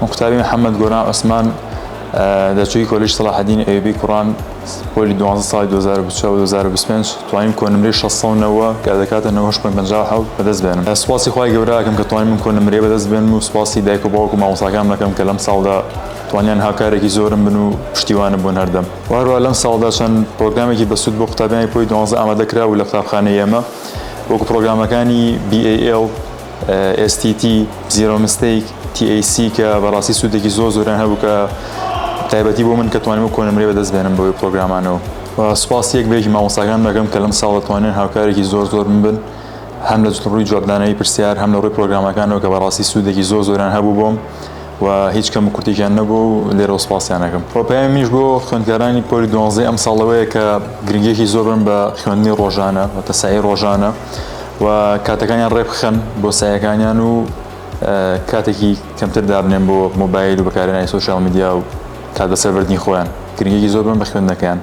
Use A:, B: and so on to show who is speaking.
A: من قوتابی محەممەد گۆران عوسمان، دەرچووی کۆلێژی سەڵاحەدینی ئەیوبی کوڕان، پۆلی 12 ساڵی 2024 و 2025 توانیم کۆنمرەی 690 کە دەکاتە 98.57 بەدەست بێنم. سوپاسی خوای گەورە ئەکەم کە توانیم ئەم کۆنمرەیە بەدەست بێنم و سوپاسی دایک و باوک و مامۆستاکانم دەکەم کە لەم ساڵدا توانیان هاوکارێکی زۆرم بن و پشتیوانم بوون هەردەم. و هەروەها لەم ساڵدا چەند پرۆگرامێکی بەسوود بۆ قوتابیانی پۆلی 12 ئامادە کرابوو لە قوتابخانەی ئێمە وەکو پرۆگرامەکانی BAL، STT، Zero Mistake، TAC کە بەڕاستی سوودێکی زۆر زۆریان هەبوو کە تایبەتی بۆ من کە توانیم ئەو کۆنمرەی بەدەست بێنم بەوەی پرۆگرامانەوە. و سوپاسی یەک بە یەکی مامۆستاکانم دەکەم کە لەم ساڵدا توانیان هاوکارێکی زۆر زۆر من بن هەم لە ڕووی جوابدانەوەی پرسیار هەم لە ڕووی پرۆگرامەکانەوە کە بەڕاستی سوودێکی زۆر زۆریان هەبوو بۆم و هیچ کەم و کورتێکیان نەبوو و لێرەوە سوپاسیان ئەکەم. و پەیامی منیش بۆ خوێندکارانی پۆلی دوانزەی ئەم ساڵەوەیە کە گرنگیەکی زۆر بەن بە خوێندنی ڕۆژانە واتە سەعی ڕۆژانە و کاتەکانیان ڕێکبخەن بۆ سەعیەکانیان و کاتێکی کەمتر دابنێن بۆ مۆبایل و بەکارهێنانی social media و کات بەسەربردنی خۆیان گرنگیەکی زۆر بەن بە خوێندنەکەیان.